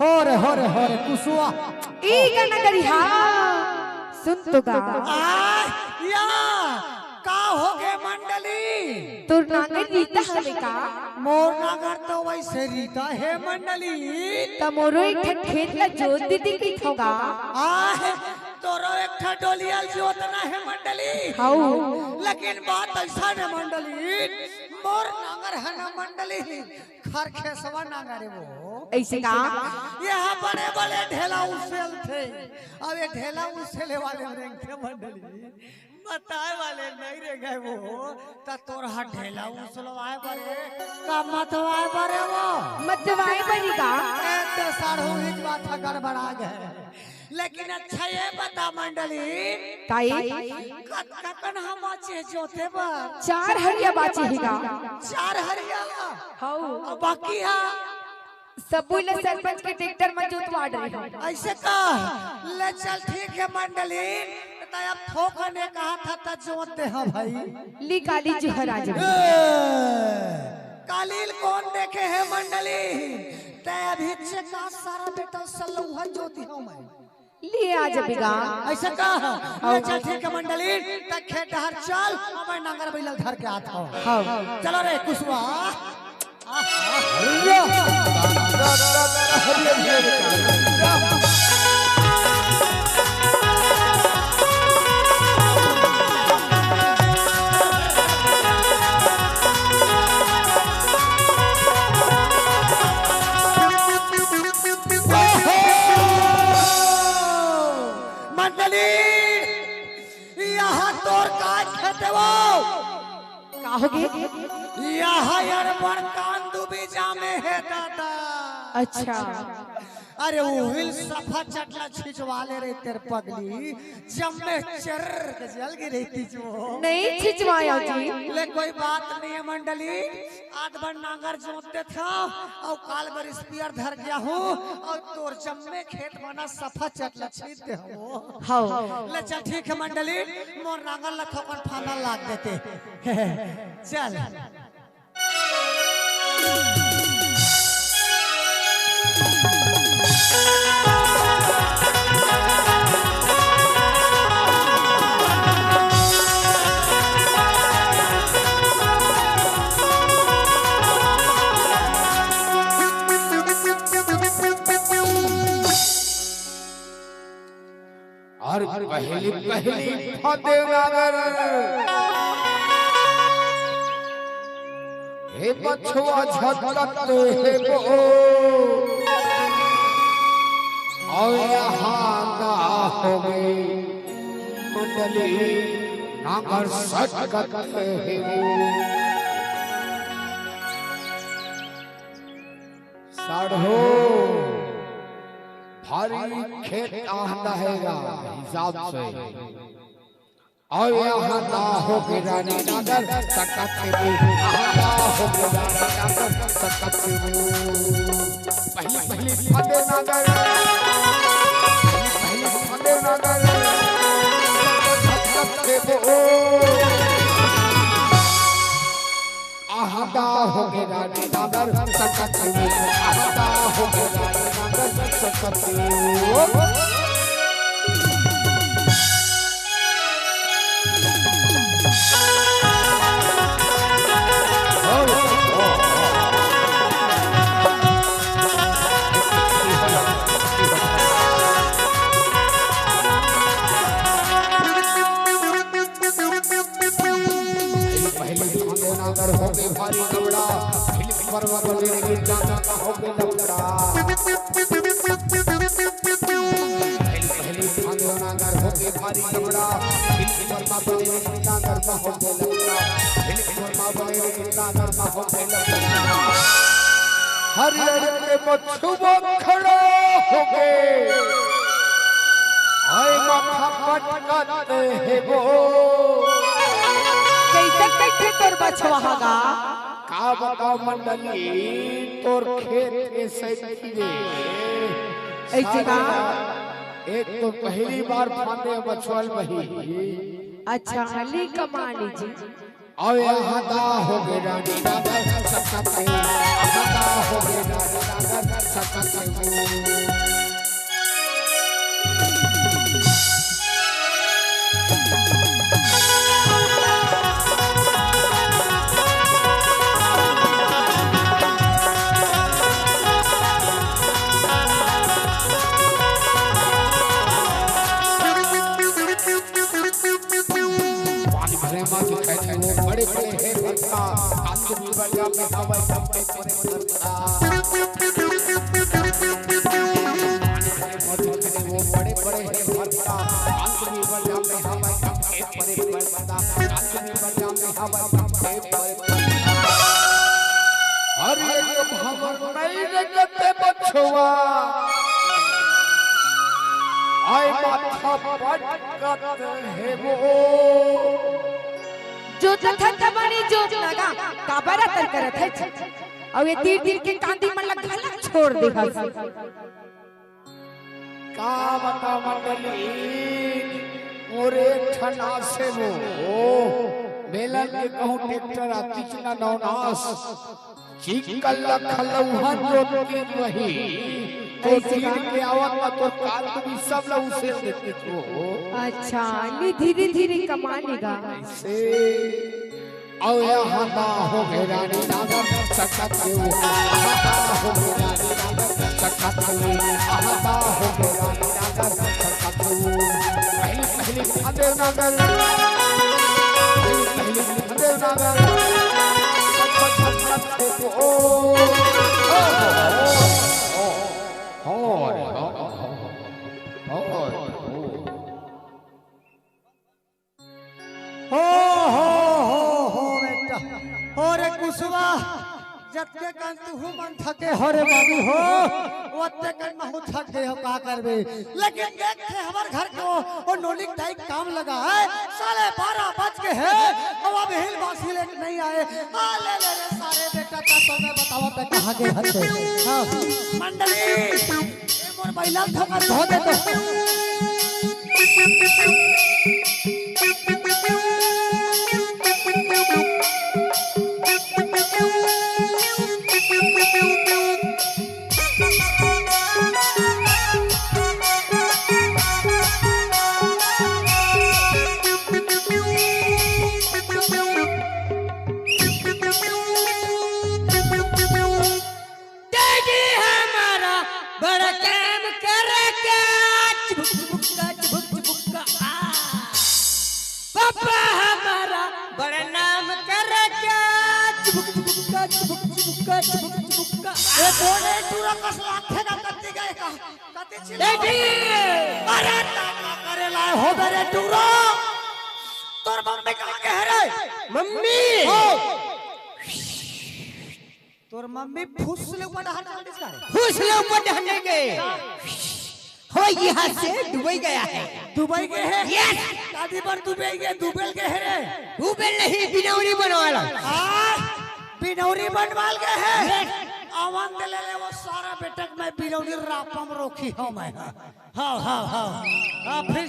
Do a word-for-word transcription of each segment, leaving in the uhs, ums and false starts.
हो रे, हो रे, हो रे, कुसुआ। ई का नगरी हा, सुन तो गा। आ, या, का हो गे मंडली? तोर नांगर रीता हवे का? मोर नांगर तो वैसे रीता हे मंडली। त मोरो एक ठन खेत ला जोत देती कहिथव गा। आहे, तोरो एक ठन डोलिया ल जोतना हे मंडली। हऊ। लेकिन बात ऐसा हे मंडली, मोर नांगर हे ना मंडली, खरखेसवा नांगर हे वो। ऐसे का? यहाँ बड़े-बड़े ढेला उसेलथे। अब ये ढेला उसेले वाले रेंगथे मंडली। बताए वाले नहीं रेंगे वो। त तोर हा ढेला उसलवाए बरे, का मतवाए बरे वो? मतवाए बरे का? ए, त साढ़ू, इस बात हा गड़बड़ा गे। लेकिन अच्छा ये बता मंडली, काई? कतका कन हा बाचे जोते बर? चार हरिया बाचे हे गा। चार हरिया? हऊ। अउ बाकी हा? सबो ल सरपंच के ट्रैक्टर म जोतवा डरे हे। ऐसे का? ले चल, ठीक हे मंडली, त अब थोकन ए कहा था त जोत दे हा भाई। ली काली जुहर आ जाबे। ए, काली ल कोन देखे हे मंडली? तैं अभी चेका सारा बेटा सल्लूहन जोती हूँ मैं। ले आ जाबे गा। ऐसे का? ले चल, ठीक हे मंडली, त खेत डहर चल, अब मैं नांगर बैला ल धर के आत हूँ। हव। चलो रे कुसुआ। मंडली, यहाँ तोर का खेत हे वो? का हो गे? यहाँ यार बड़ कांदू बीजा में हे दादा। अच्छा। अरे उहिल सफा चटला छिंचवा ले रे तेर पगली, जम्मे चर के जल गे रहितिस वो। नहीं छिंचवाया जी। ले कोई बात नहीं हे मंडली, आज बर नांगर जोत देथंव अउ काल बर स्पेयर धर के आहूँ अउ तोर जम्मे खेत म ना सफा चटला छींच देहूँ। हव। ले चल ठीक हे मंडली, मोर नांगर ला थोकन फांदा लाग देते। चल। अउ पहली पहली फंदे नांगर, हे बछवा झटकत हे वो, अउ यहाँ का हो गे मंडली, नांगर सटकत हे वो। साढ़ू, भारी खेत आहदा हे गा हिसाब से। अउ यहाँ ना हो गे रानी नांगर सकत हे वो, यहाँ ना हो गे रानी नांगर सकत हे वो। पहली पहली फंदे नांगर, पहली पहली फंदे नांगर सकत हे वो। आहदा हो गे रानी नांगर सकत हे वो, आहदा हो गे रानी नांगर सकत हे वो। पहली पहली फंदे नांगर हो गे भारी लफड़ा, फिलिम वर्मा बने रे गिरजा ना हो गे लफड़ा। पहली पहली फंदे नांगर हो गे भारी लफड़ा, फिलिम वर्मा बने रे गिरजा ना हो गे लफड़ा, फिलिम वर्मा बने रे गिरजा ना हो गे लफड़ा। हरियर के मछुआ खड़ा हो गे, आय माथा पटकत हे वो। कइसे कइसे तोर बछवा हा गा? का बताओ मंडली, तोर खेत के सैती रे। ऐसे का? एक तो पहली बार फांदे बछवा ल बही। अच्छा, हली कमानी जी। अउ यहाँ दा होगे रानी नगर सकत के, यहाँ दा होगे रानी नगर सकत के। पानी भरे मा दिखाई दे वो बड़े बड़े हे भरता, कांद भी बढ़िया में हवा सबके परे भरता। पानी भरे मा दिखाई दे वो बड़े बड़े हे भरता, कांद भी बढ़िया में हवा सबके परे भरता, कांद भी बढ़िया में हवा सबके परे भरता। हर एक भवन नहीं रखते बछवा, आय माथा पटकत हे वो। जोतत हस त बने जोत लगा, काबर अतर करत हस? अउ ये तीर तीर के कांदी मन ला घलक छोड़ दे हस। का बता मंडली, मोरे एक ठन आस हे वो। बेलन के कहूँ ट्रैक्टर आ, किचना नौनास। चिक्कल ला खलौहन जोतती रही, तो ऐसे तीर का? के आवत ना तोर कांद भी सब ला उसेर देती हो। अच्छा, नी धीरे धीरे कमा लेगा। से अउ यहाँ दा होगे रानी नगर सकत के, यहाँ दा होगे रानी नगर सकत के, यहाँ दा होगे रानी नगर सकत के। पहली पहली अबे नगर, पहली पहली अबे नगर, ओ, ओ, ओ, ओ, ओ, ओ, ओ। हो, हो, हो, हो, बेटा। हो रे कुसवा, जतके कन तुहू मन थके हो रे बाबू हो, ओतके कन महू थके हो, का करबे? लेकिन देख के हमर घर के वो, वो नोलिक दाई काम लगा है, साढ़े बारह बज के है, अब, अब हिल बासिल एक नहीं आए। आ, ले, ले रे सारे बेटा, का तो मैं बतावा पे कहाँ गए हते। हाँ, मंडली, ए मोर बैला ल धो दे तो। डैडी हमारा बड़ा काम करे के, चुबुक चुबुक का, चुबुक चुबुक का, आ। पापा हमारा बड़ा नाम करे के, चुबुक चुबुक का, चुबुक चुबुक का, चुबुक चुबुक का, आ। ए, बोले टूरा कस लाखे का कत्ती गए का, कत्ती चिल्ला। डैडी। अरे, ताका करे लाए हो मेरे टूरा। तोर मम्मी कहाँ गए रे? मम्मी। हो। तोर मम्मी फुस ले ऊपर डहर चल दिस का रे? फुस ले ऊपर डहर नहीं गए। हो, यहाँ से दुबई गया है। दुबई गए है? Yes। दादी बर दुबई गए, दुबेल गए है रे? दुबेल नहीं, बिनौरी बनवाला। हाँ, बिनौरी बनवाल गए है? Yes। आवाज दे ले, ले वो सारा बेटक मैं बिनौरी रापम रोकी हूँ मैं। हाँ, हाँ, हाँ। आ, फिर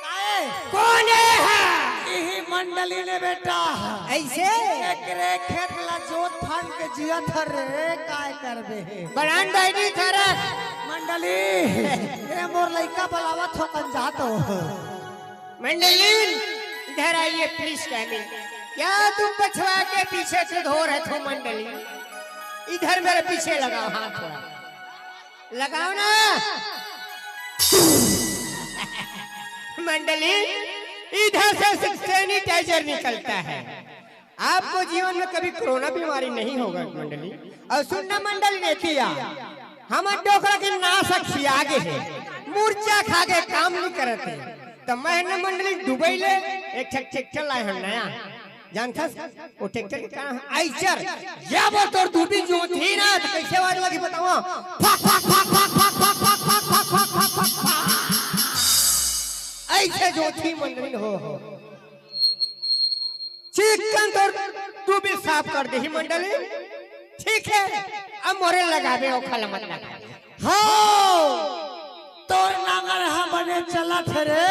काए? कौन है? इही मंडली ने बेटा। ऐसे? एकरे खेत ला जोत फान के जिया थर रे, काय करबे? बड़ान डायरी थरस। मंडली, ए मोर लइका बलावत हो, कन जात हो। मंडली, इधर आइए please कहने। क्या तुम बछवा के पीछे से धो रहे हो मंडली? इधर मेरे पीछे लगाओ हाथ थोड़ा। लगाओ ना। मंडली, इधर से sanitizer निकलता है। आपको जीवन में कभी कोरोना बीमारी नहीं होगा मंडली। अउ सुनना मंडली ने किया, हमर डोकरा के नास खिया गे हे, मुरचा खा के काम नहीं करत हे। त मैं न मंडली दुबई ले एक ठक ट्रैक्टर लाए हन नया। जानथस वो ट्रैक्टर के का नाम हे? आइचर। या वो तोर दूबी जोतही ना, त कैसे आवाज लगी बतावा? Fuck, fuck, fuck. ऐसे जोतही मंडली हो, हो। चिक्कन तोर दूबी साफ कर देही मंडली। ठीक है, अब मोरे लगाबे, ओखा ल मत लगाबे। हाँ, तोर नांगर हा ले चला थे रे।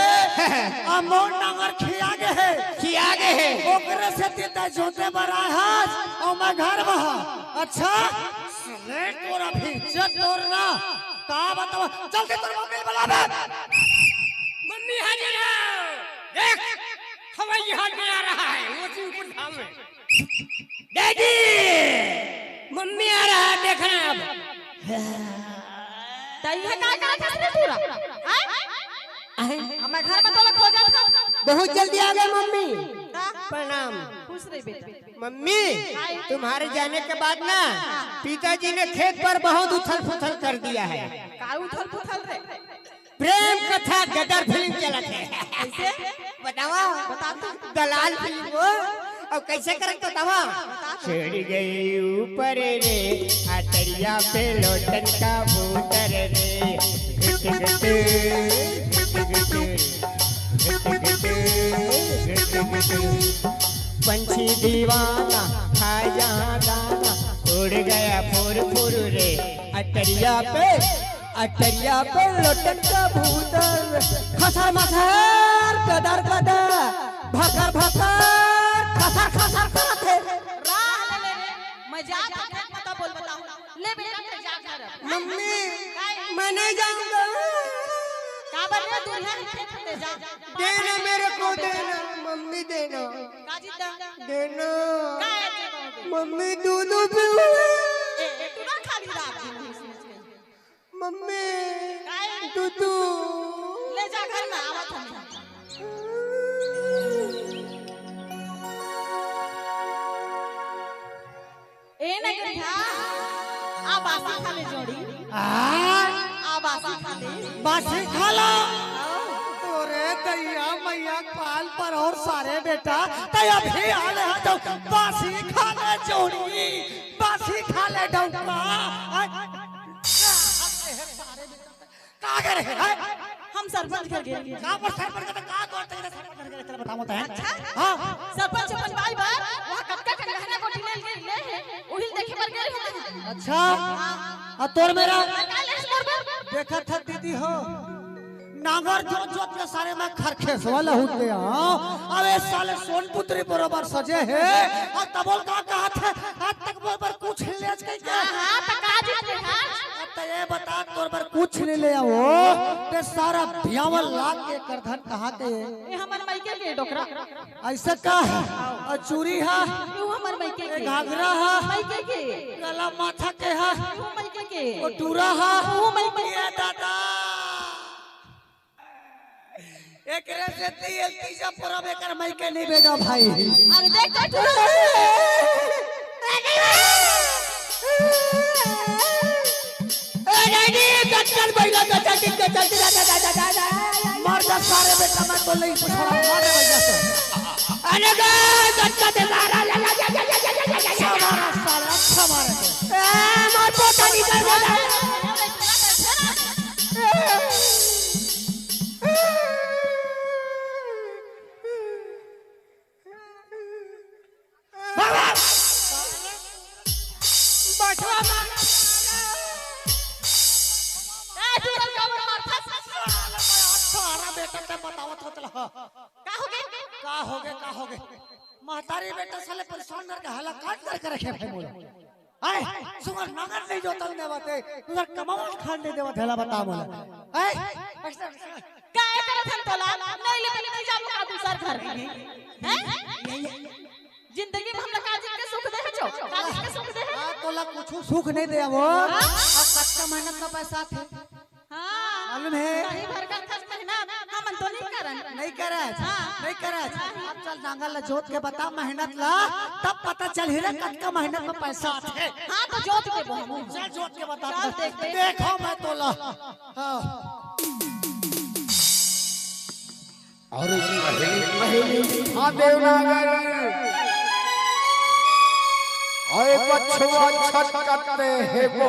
आ मोर नांगर खिया गे हे। खिया गे हे। ओकरे सेती तैं जोते बर आए हस, अउ मैं घर में हंव। अच्छा? ले तोर अभी इज्जत तोर ना। का बतावंव? जल्दी तोर मम्मी ल बला बे। मम्मी हाजिर हो। देख, हवाई जहाज में आ रहा है, वो ऊपर धाम में। डैडी, मम्मी आ रहा है, देखना अब। तैं ह का करत हस रे पूरा? आय? आय? अब मैं घर में तोला खोजत हंव। बहुत जल्दी आ गए मम्मी। का? प्रणाम। खुश रह बेटा। मम्मी, तुम्हारे जाने के बाद ना पिताजी ने खेत पर बहुत उथल पुथल कर दिया है। का उथल पुथल रे? प्रेम कथा गदर फिल्म चलत हे। कइसे? बतावंव। बता तो। दलाल फिल्म वो। अउ कइसे करत बतावंव। बता तो। चढ़ गई ऊपर रे, अटरिया पे लोटन कबूतर रे। घुट घुट, घुट घुट, घुट घुट, घुट घुट। पंछी दीवाना खाया दाना, उड़ गया फुर फुर रे। अटरिया पे, अटरिया पे लोटन कबूतर। खसर मसर, गदर गदर, भकर भकर, खसर खसर करत हे। राह ले ले रे, मैं जात हंव, पता बोल बताओ। ले बेटा, तैं जा घर अब। मम्मी, काय? मैं नहीं जाऊंगा। का बर रे, दूरिहा रहिथे, तैं जा। देना मेरे को, देना, मम्मी देना। का जी दा? देना। काय जी दा? मम्मी दूध पीऊँ। ए, ए, तू ना खाली रात दिन ही सोच गई। मम्मी, काय? दूध। ले जा घर में, आवत हंव। ए नगरिहा, आ बासी खा ले जोड़ी। आ? आ बासी खा ले। बासी खा ला। हाँ। तोरे दैया मैया पाल पर अउ सारे बेटा, तैं अभी आ ले हा तो बासी खा ले जोड़ी, बासी खा ले डौका। आ, सारे बेटा। कहाँ गे रहे, हैं? हम सरपंच घर गे रहे। कहाँ पर सरपंच घर, कहाँ तोर तक सरपंच घर गे रहे, चल बताओ तो, हैं? अच्छा? हाँ। सरपंच अपन बाई बर, वहाँ कतका कन गहना गोटी ले, ले, ले हे, उही ल देखे बर गे रहे। अच्छा। हाँ। अउ तोर मेर? मैं का ले मोर बर? देखत हस दीदी हो, नांगर जोत जोत के सारे मैं खरखेसवा लहुट ले, हाँ। अब ए साले सोनपुत्री बरोबर सजे हे, अउ तभो ल का कहत हे, आज तक मोर बर कुछ नइ ले आज कहिके। हाँ, हाँ, त का जी ले हा? अब त ए बता, तोर बर कुछ नइ ले आव, तैं सारा बियावल लाख के करधन कहाँ के? ए हमर मइके के डोकरा। अइसे का हे? अउ चूरी हा? ए हमर मइके के। घाघरा हा? मइके के। गला माथा के हा? ए मइके के। अउ टूरा हा? ए मइके के। ए दादा। एकरे सेती ए तीजा परब एकर मइके नइ भेजंव भाई। अरे देख तो तू। ए, नहीं, नहीं, गचल भइया, गचल, गचल, गचल, गचल, गचल। मर जा सारे बेटा, मैं तो नहीं छोड़ा, मार दे भइया से। अरे गा, गचल दे मारा, ला, ला, ला। अच्छा मारा साले, अच्छा मारा। ए, मार पोता निकल गया। बचवा मार। ए, तू लोग का मार था? साला, मैं अच्छा हरा बेटा, तैं बतावत होत लहा। का होगे? का होगे, का होगे? महतारी बेटा साले परेशान करके हलाकान करके रखे भाई मोला। आय, सुंघर नांगर नइ जोतन देवत हे, सुंघर कमावन खान नइ देवत हे, ला बता मोला। आय, काय करत हन तोला? नइ ले, नइ जाबो का दूसर घर में? हैं? जिंदगी में हमला का जिन के सुख दे हे जो? का जिन के सुख दे हे? हाँ, तोला कुछु सुख नइ दे वो। हाँ? अब कतका मेहनत का पैसा थे। हाँ। मालूम हे? सही भर का खर्च मेहनत, हमन तो नइ करन। नइ करस? हाँ। नइ करस? हाँ। अब चल नांगर ला जोत के बता मेहनत ला, तब पता चलही रे कतका मेहनत में पैसा आथे। हाँ, तो जोत के बोल। चल जोत के बता। चल देख, देख। देखो मैं तोला। हाँ। अरे पहली, पहली, हाँ देवनागर। अरे बछवा छटकते हे वो।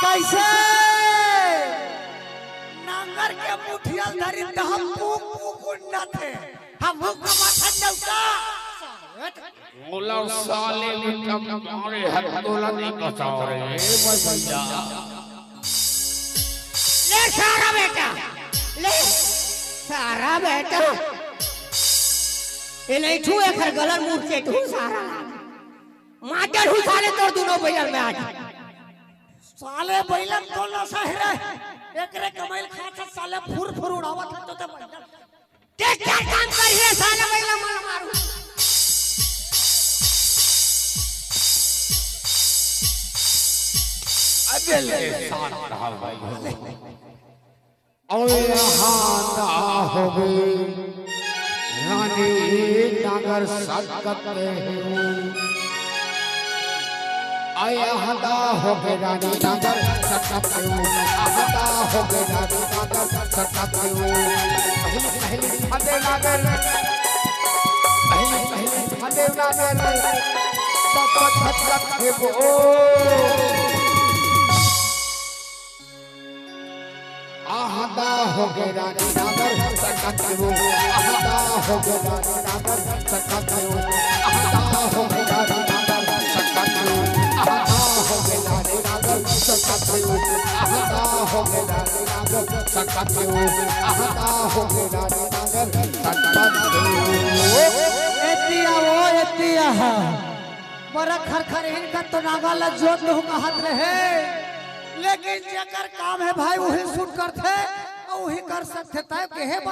कइसे? नांगर के मुठिया धरी त हम पूक पूक उन्नत हे। हम हुक्म अथन नौका। मोला साले ने कम मारे हर तोला नहीं बचाओ रे, ए भैया। ले सारा बेटा, ले, सारा बेटा, ये नहीं छू, एकर गलर मुड़ के तू सारा। मार डारहूं साले तोर दूनों बइला ल मैं आज। साले बइला तो नशा हे रे, एकरे कमइल खात हे साले, फुर फुर उड़ावत हे तो ते बइला। ते क्या काम करिहे साले बइला, मन मारू। अबे ले, शांत रहा भाई। अउ ए हादा होगे रानी नांगर सटकत हे। अउ ए हादा होगे रानी नांगर सटकत हे। हादा होगे रानी नांगर सटकत हे। पहली, पहली फंदे नांगर, पहली, पहली फंदे नांगर, पापा खटकत हे वो। आहदा होगे रानी नांगर सटकत हे वो। आहदा होगे रानी नांगर सटकत हे वो। आहदा होगे रानी नांगर सटकत हे वो। आहदा होगे रानी नांगर सटकत हे वो। आहदा होगे रानी नांगर सटकत हे वो। आहदा होगे रानी नांगर सटकत हे वो। एतिया वो एतिया। बड़ा खरखर इनका तो नांगर ला जोत लूहूं कहत रहे, लेकिन जेकर काम हे भाई उही सूट करथे अउ उही कर सकथे। तय केहे